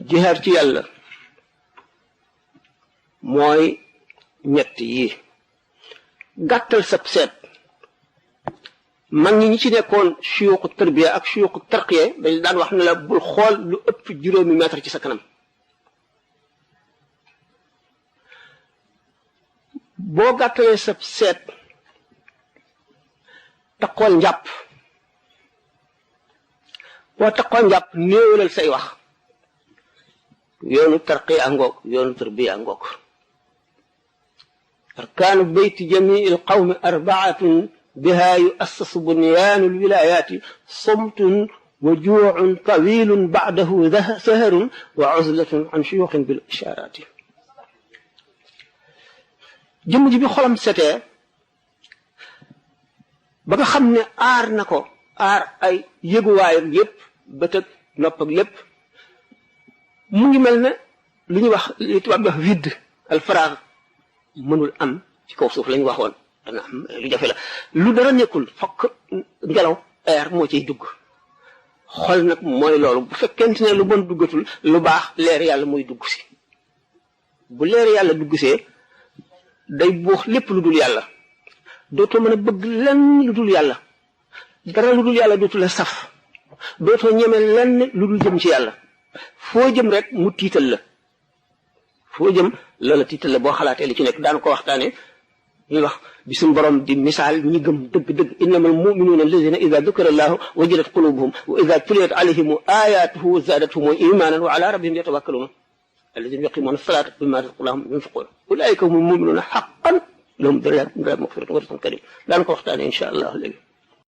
jihaar ci yàlla mooy ñett yi gàttal sab seet mag ñi ci nekkoon suyuuxu tarbiya ak suyuuxu tarqiya dañ daan wax ne la bul xool lu ëpp 5 mètre ci sa kanam boo gàttalee sab seet taqool njàpp boo taqool njàpp néewalal say wax yoonu tarqiya ngoog yoonu tarbiya ngoog arkaanu bayti jamii al qawmi arbaatun biha yuassasu bunyaanu alwilayaati somtun wa juucun tawilun bacdahu saharun wa uzlatun an shuyuuxin bil ishaaraati jëmm ji bi xolam setee ba nga xam ne aar na ko aar ay yëguwaayam yépp bët ak nopp ak lépp mu ngi mel ne lu ñuy wax li tubaab bi wax vide al faraag mënul am ci kaw suuf la ñu waxoon dana am lu jafe la lu dara nekkul fokk ngelaw air moo ciy dugg xol nag mooy loolu bu fekkente ne lu bon duggatul lu baax leer yàlla mooy dugg si bu leer yàlla dugg see day buux lépp lu dul yàlla dootoo mën a bëgg lenn lu dul yàlla dara lu dul yàlla dootu la saf dootoo ñeme lenn lu dul jëm ci yàlla foo jëm rek mu tiital la foo jëm loola tiital la boo xalaatee li ci nekk daan ko waxtaane ñuy wax bi suñu borom di misaal ñi gëm dëgg-dëgg innamal muminuuna alladina ida dukira allahu wajilat qulubuhum wa ida tuliyat alayhim ayatuhu zaadathum imanan wa ala rabbihim yatawakkaluuna alladina yuqimuuna salata mimma razaqnahum yunfiquun ulaika humul muminuuna haqqan lahum darajatun inda rabbihim wa rizqun karim daan ko waxtaane incha allah léegi